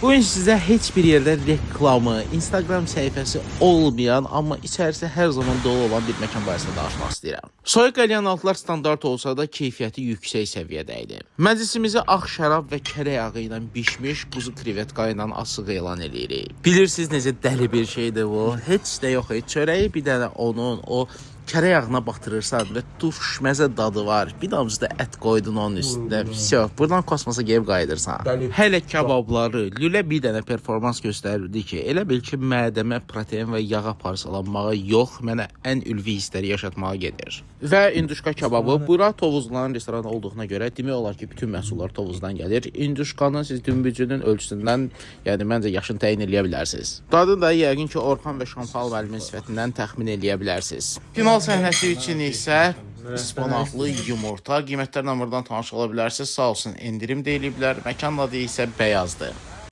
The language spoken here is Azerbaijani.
Bugün sizə heç bir yerdə reklamı, Instagram səhifəsi olmayan, amma içərisi hər zaman dolu olan bir məkan barəsində danışmaq istəyirəm. Soyuq qəlyanaltılar standart olsa da keyfiyyəti yüksək səviyyədə idi. Məclisimizi ağ şərab və kərə yağı ilə bişmiş quzu krevetka ilə açıq elan eləyirik. Bilirsiniz necə dəli bir şeydir bu? Heç də yox, heç çörəyi bir dənə onun o kərə yağına batırırsan və turş məzə dadı var. Bir damcı da ət qoydun onun üstünə. Vəsə, buradan kosmosa gedib qayıdırsan. Dəli. Hələ kababları, lülə bir dənə performans göstərirdi ki, elə bil ki, mədəmə protein və yağa parçalanmağa yox, mənə ən ülvi hissləri yaşatmağa gedir. Və induşka kababı bura Tovuzların restoranı olduğuna görə demək olar ki, bütün məhsullar Tovuzdan gəlir. İnduşkanın siz dümbücünün ölçüsündən, yəni məncə yaşını təyin eləyə bilərsiniz. Dadını da yəqin ki, Orxan və Şampal müəllimin sifətindən təxmin eləyə bilərsiniz. Final səhnəsi üçün isə ıspanaqlı yumurta. Qiymətlərlə buradan tanış ola bilərsiniz. Sağ olsun endirim də eləyiblər. Məkanın adı isə Bəyazdır.